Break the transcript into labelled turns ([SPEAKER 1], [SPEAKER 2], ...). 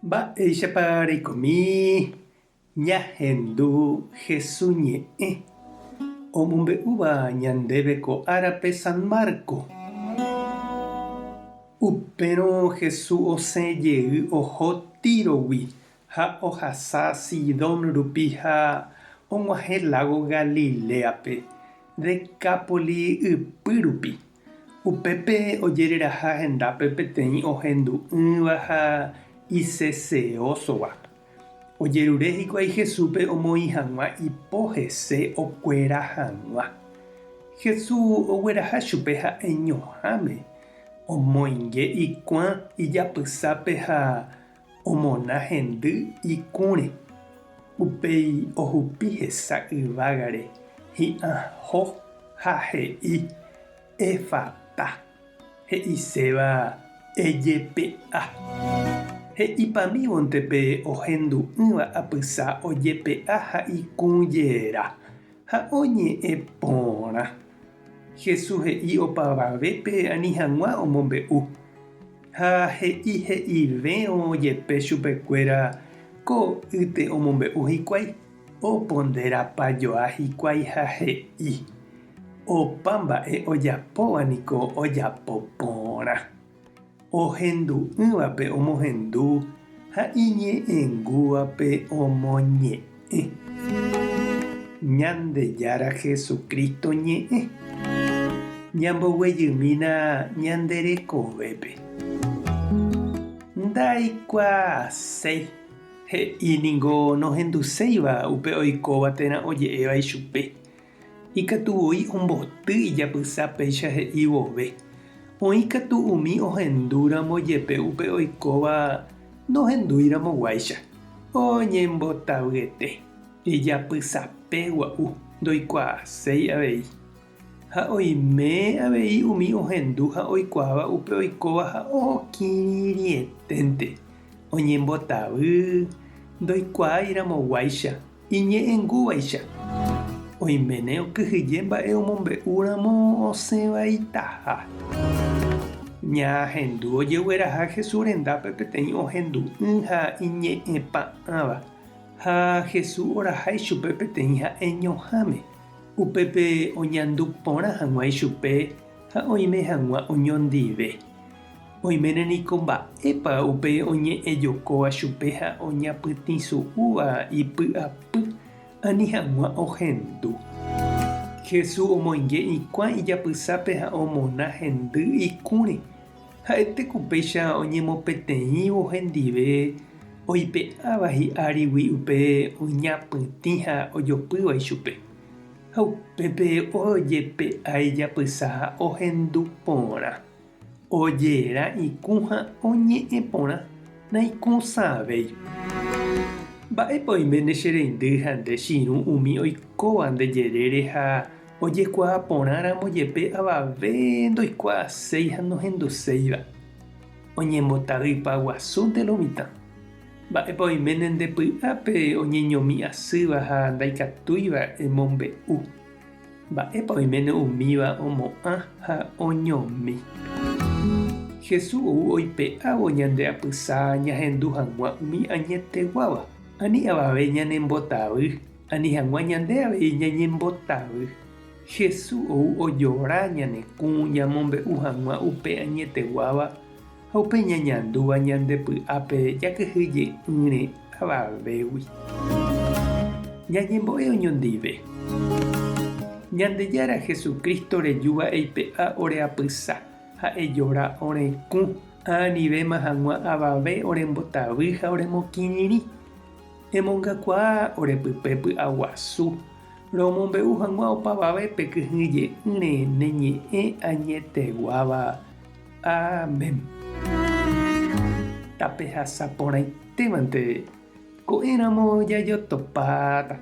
[SPEAKER 1] Mba'éichapa reikomi ñahendu Hesu ñe'ẽ omombe'úva ñandéve ko árape San Marco? Upérõ Hesu osẽ jey oho Tírogui ha ohasa Sidón rupi ha og̃uahẽ lágo Galiléape, Decápoli ypy rupi. Upépe ojereraha hendápe peteĩ ohendu'ỹva ha iseseósova. Ojerure hikuái Jesúspe omoĩ hag̃ua ipo hese okuera hag̃ua. Jesús ogueraha chupe ha'eñoháme, omoinge ikuã ijapysápe ha omona hendy ikũre. Upéi ohupi hesa yvágare hi'ãho ha he'i, Efata, he'iséva ejepe'a. He'ipamívonte pe ohendu'ỹva apysa ojepe'a ha ikũ jera, ha oñe'ẽ porã. Jesús he'i opavavépe ani hag̃ua omombe'u. Ha he'i he'ivérõ jepe chupekuéra ko'ýte omombe'u hikuái, oponderapa joa hikuái ha he'i, Opa mba'e ojapóva niko ojapo porã. Ohendu'ỹvape omohendu ha iñe'ẽngúvape omoñe'ẽ. Ñandejára Jesucristo ñe'ẽ. Ñamboguejymína ñande rekovépe. Ndaikuaaséi, he'i ningo nohenduséiva upe oikóva térã oje'éva ichupe. Ikatu voi omboty ijapysa péicha he'i vove. Oĩ katu umi ohendúramo jepe upe oikóva nohendúiramo guáicha, oñembotavyete, ijapysape gua'u ndoikuaaséi avei. Ha oime avei umi ohendu ha oikuaáva upe oikóva ha okirirĩeténte, oñembotavy ndoikuaáiramo guáicha. Iñe'ẽngúvaicha, oiméne okyhyje mba'e omombe'úramo osẽ vaitaha. Ñahendu ojegueraha Jesús rendápe peteĩ ohendu'ỹ ha iñe'ẽpa'ãva, ha Jesús oraha ichupe peteĩ ha'eñoháme, upépe oñandu porã hag̃ua ichupe ha oime hag̃ua oñondive. Oiméne niko mba'épa upe oñe'ẽjokóva chupe ha oñapytĩsu'úva ipy'apy ani hag̃ua ohendu. Jesús omoinge ikuã ijapysápe ha omona hendy ikũre. Ha'ete ku péicha oñemopeteĩvo hendive oipe'áva hi'árigui upe oñapytĩ ha ojopýva ichupe. Ha upépe ojepe'a ijapysa ha ohendu porã. Ojera ikũ ha oñe'ẽ porã naikũsãvéi. Mba'épa oiméne che reindy ha nde chirũ umi oikóva nde jerére ha ojekuaa porã ramo jepe avave ndoikuaaséi ha nohenduséiva? Oñembotavypa guasúnte lo mitã. Mba'épa oiméne nde py'ápe oñeñomi asýva ha ndaikatúiva emombe'u? Mba'épa oiméne umíva omo'ã ha oñomi? Jesús ou oipe'ávo ñande apysa ñahendu hag̃ua umi añeteguáva, ani avave ñanembotavy, ani hag̃ua ñande avei ñañembotavy. Jesús ou ojora ñane kũ ñamombe'u hag̃ua upe añeteguáva ha upe ñañandúva ñande py'ápe jakyhyje'ỹre avavégui. Ñañembo'e oñondive. Ñandejára Jesucristo rejúva eipe'a ore apysa ha ejora ore kũ, anivéma hag̃ua avave orembotavy ha oremokirirĩ. Emongakuaa ore pype py'aguasu, romombe'u hag̃ua opavavépe kyhyje'ỹre ne ñe'ẽ añeteguáva. Amén. Tapehasa porãitémante ko'ẽramo jajotopáta.